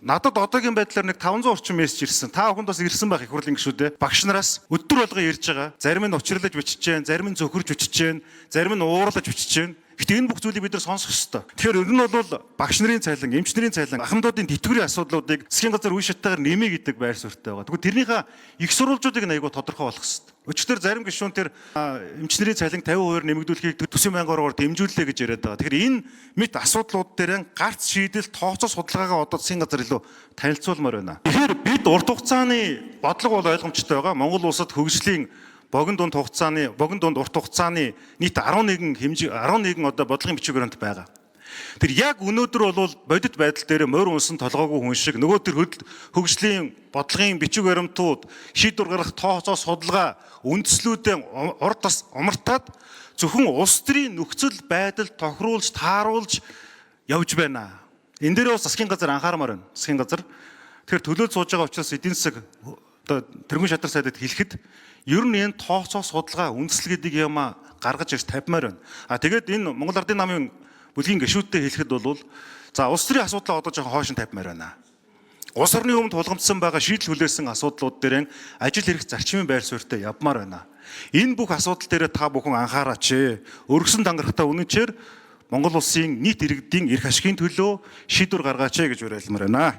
Надад одоогийн байдлаар нэг 500 орчим мессеж ирсэн. Та бүхэнд бас ирсэн байх их хурлын гишүүдээ. Багш нараас өдөр болгон ирж байгаа. Зарим нь учирлаж бичиж जैन, зарим нь зөхөрж бичиж जैन, зарим нь уурлаж бичиж जैन. Гэхдээ энэ бүх зүйлийг бид нар сонсох ёстой. Тэгэхээр ер нь бол багш нарын цалин, эмч нарын цалин, ахмадуудын тэтгэврийн асуудлуудыг засгийн газар үе шаттайгаар нэмээ гэдэг байр суурьтай байгаа. Тэгвэл тэрнийхээ их сурвалжуудыг нь айгүй тодорхой болох ёстой. Өчигдөр зарим гишүүн тэр эмч нарын цалин 50% нэмэгдүүлэхийг төсвийн байнгын оргоор дэмжүүллээ гэж яриад байгаа. Тэгэхээр энэ мэт асуудлууд дээр гарц шийдэл тооцоо судалгаагаа одоо засгийн газар илүү танилцуулмаар байна. Тэгэхээр бид урт хугацааны бодлого бол ойлгомжтой байгаа. Монгол улсад хөгжлийн богино дунд хугацааны богино дунд урт хугацааны нийт 11 хэмжээ 11 одоо бодлогын бичиг баримт байгаа. Тэр яг өнөөдөр бол бодит байдал дээр морь унсан толгоогүй хүн шиг нөгөө тэр хөгжлийн бодлогын бичиг баримтууд шийдвэр гаргах тооцоо судалгаа үндслүүдээ урд бас умартаад зөвхөн улс төрийн нөхцөл байдал тохируулж тааруулж явж байна. Энэ дээр бас засгийн газар анхаармаар байна. Засгийн газар тэгэхээр төлөөлж сууж байгаа учраас эдийн засаг одоо тэргүүн шатар сайдад хэлэхэд ер нь энэ тооцоо судалгаа үндэслэл гэдэг юм а гаргаж ирж тавьмаар байна. А тэгээд энэ Монгол Ардын намын бүлгийн гишүүдтэй хэлэхэд бол за улс төрийн асуудлаа одоо жоохон хойш нь тавьмаар байна. Улс орны өмнө тулгамдсан байгаа шийдэл хүлээсэн асуудлууд дээр ажил хэрэг зарчмын байр суурьтай явмаар байна. Энэ бүх асуудал дээр та бүхэн анхаараач. Өргөсөн дангарахтаа үнэнчээр Монгол улсын нийт иргэдийн эрх ашигын төлөө шийдвэр гаргаач гэж уриалмаар байна.